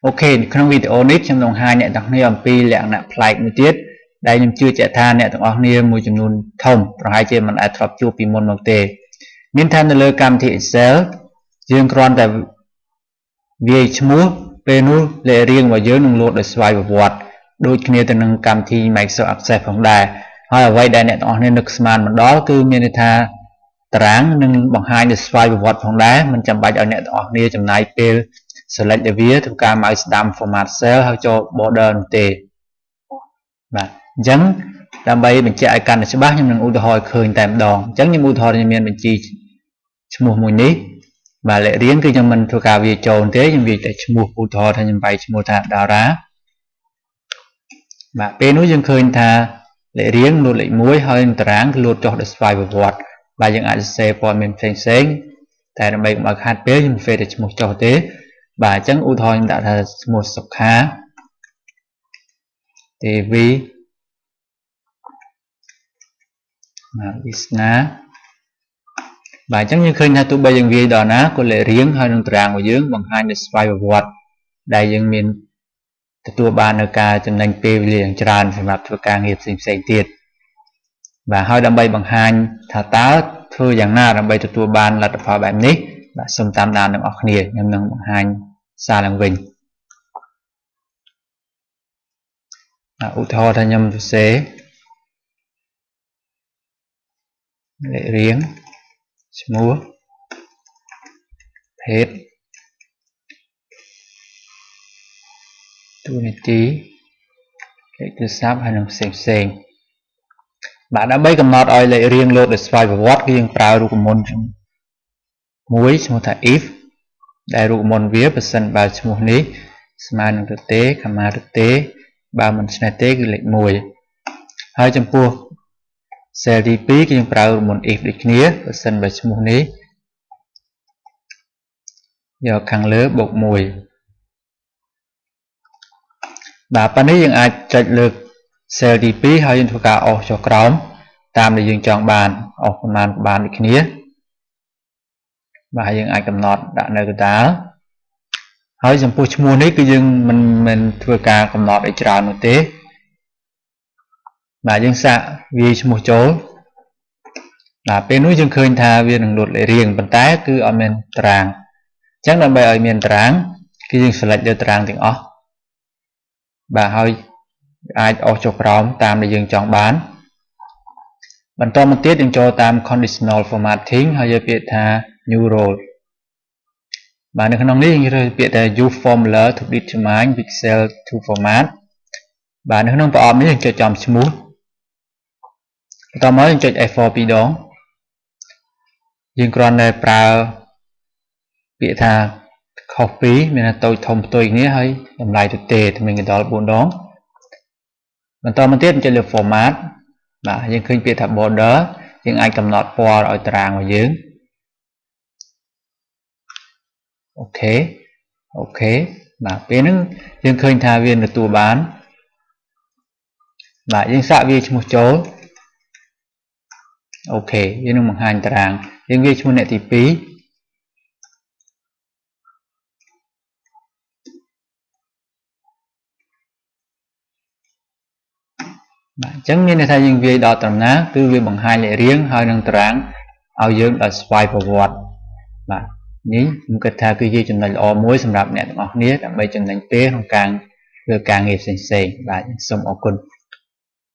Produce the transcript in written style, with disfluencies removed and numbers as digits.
OK ក្នុងវីដេអូនេះខ្ញុំនឹងបង្ហាញអ្នកទាំងគ្នាអំពីលក្ខណៈប្លែកមួយទៀតដែលខ្ញុំជឿជាក់ថាអ្នកទាំងអស់គ្នាមួយចំនួនធំប្រហែលជាមិនអាចធ្លាប់ជួបពីមុនមកទេមានថានៅលើកម្មវិធី Excel យើងគ្រាន់តែវាយឈ្មោះពេលនោះលេខរៀងរបស់យើងនឹងលោតដោយស្វ័យប្រវត្តិដូចគ្នាទៅនឹងកម្មវិធី Microsoft Access ផងដែរហើយអ្វីដែលអ្នកទាំងអស់គ្នានឹកស្មានមិនដល់គឺមានន័យថាតារាងនឹងបង្ហាញដោយស្វ័យប្រវត្តិផងដែរមិនចាំបាច់ឲ្យអ្នកទាំងអស់គ្នាចំណាយពេល select ឲ្យវាធ្វើការ mouse ស្ដាំ format cell ហើយចូល border នោះទេបាទអញ្ចឹងដើម្បីបញ្ជាក់ឲ្យកាន់តែច្បាស់ខ្ញុំនឹងឧទាហរណ៍ឲ្យឃើញតែម្ដងអញ្ចឹងខ្ញុំឧទាហរណ៍ខ្ញុំមានបញ្ជីឈ្មោះមួយនេះបាទលេខរៀងគឺខ្ញុំមិនធ្វើការវាចូលទេខ្ញុំវាតែឈ្មោះឧទាហរណ៍ថាខ្ញុំវាយឈ្មោះថាតារាបាទពេលនោះយើងឃើញថាលេខរៀងលោតលេខ1ហើយតារាងគឺលោតចុះដោយស្វ័យប្រវត្តិបាទយើងអាចសរសេរព័ត៌មានផ្សេងផ្សេងតែដើម្បីកុំឲ្យខាតពេលខ្ញុំសរសេរតែឈ្មោះចុះទេបាទអញ្ចឹងឧទាហរណ៍ខ្ញុំដាក់ថាឈ្មោះសុខាទេវីបាទវិស្នាបាទអញ្ចឹងយើងឃើញថាទោះបីយើងវាយដល់ណាក៏លេខរៀងហើយនឹងតារាងរបស់យើងបង្ហាញនៅស្វ័យប្រវត្តិដែលយើងមានទទួលបាននៅការចំណេញពេលវេលាយ៉ាងច្រើនសម្រាប់ធ្វើការងារផ្សេងផ្សេងទៀតបាទហើយដើម្បីបង្ហាញថាតើធ្វើយ៉ាងណាដើម្បីទទួលបានលទ្ធផលបែបនេះបាទសូមតាមដានទាំងអស់គ្នាខ្ញុំនឹងបង្ហាញសារឡើងវិញបាទឧទាហរណ៍ថាខ្ញុំសរសេរលេខរៀងឈ្មោះភេទតួនាទីលេខទូរស័ព្ទហើយនឹងផ្សេងផ្សេងបាទដើម្បីកំណត់ឲ្យលេខរៀងលោតដោយស្វ័យប្រវត្តិគឺយើងប្រើរូបមន្តមួយឈ្មោះថា if ដែលរូបមន្តវាប្រសិនបើឈ្មោះនេះស្មើនឹងទទេខមាទទេបើមិនឆ្នេះទេគឺលេខ1ហើយចំពោះ cell ទី2គឺយើងប្រើរូបមន្ត if ដូចគ្នាប្រសិនបើឈ្មោះនេះយកខាងលើបូក1បាទប៉ុណ្នេះយើងអាចចុចលើ cell ទី2ហើយយើងធ្វើការអូសចុះក្រោមតាមដែលយើងចង់បានអូសប្រមាណបានដូចគ្នាបាទយើងអាចកំណត់ដាក់នៅកណ្ដាលហើយចំពោះឈ្មោះនេះគឺយើងមិនធ្វើការកំណត់ឲ្យច្រើននោះទេបាទយើងសាកវាយឈ្មោះចូលបាទពេលនោះយើងឃើញថាវានឹងលោតលេខរៀងប៉ុន្តែគឺអត់មានតារាងអញ្ចឹងដើម្បីឲ្យមានតារាងគឺយើង select លើតារាងទាំងអស់បាទហើយអាចអូសចុះក្រោមតាមដែលយើងចង់បានបន្តមកទៀតយើងចូលតាម conditional formatting ហើយយកពាក្យថា new rule បាទនៅក្នុងនេះយើងរើសពាក្យថា use formula to determine which cell to format បាទនៅក្នុងប្រអប់នេះយើងចុចចំឈ្មោះបន្តមកយើងចុច F4 ពីរដងយើងគ្រាន់តែប្រើពាក្យថាខុសពីរមានថាតូចធំផ្ទុយគ្នាហើយតម្លៃទទេថ្មីកណ្ដុរ4ដងបន្តមកទៀតចុចលើ format បាទយើងឃើញពាក្យថា border យើងអាចកំណត់ពណ៌ឲ្យតារាងរបស់យើង OK OK បាទពេលហ្នឹងយើងឃើញថាវាទទួលបានបាទយើងសាកវាឈ្មោះចូល OK វានឹងបង្ហាញតារាងយើងវាឈ្មោះអ្នកទី2បាទអញ្ចឹងមានន័យថាយើងវាយដល់ត្រឹមណាគឺវាបង្ហាញលេខរៀងហើយនឹងតារាងឲ្យយើងដោយស្វ័យប្រវត្តិបាទនេះខ្ញុំគិតថាគឺជាចំណុចល្អមួយសម្រាប់អ្នកទាំងអស់គ្នាដើម្បីចំណេញពេលក្នុងការធ្វើការងារផ្សេងៗបាទសូមអរគុណ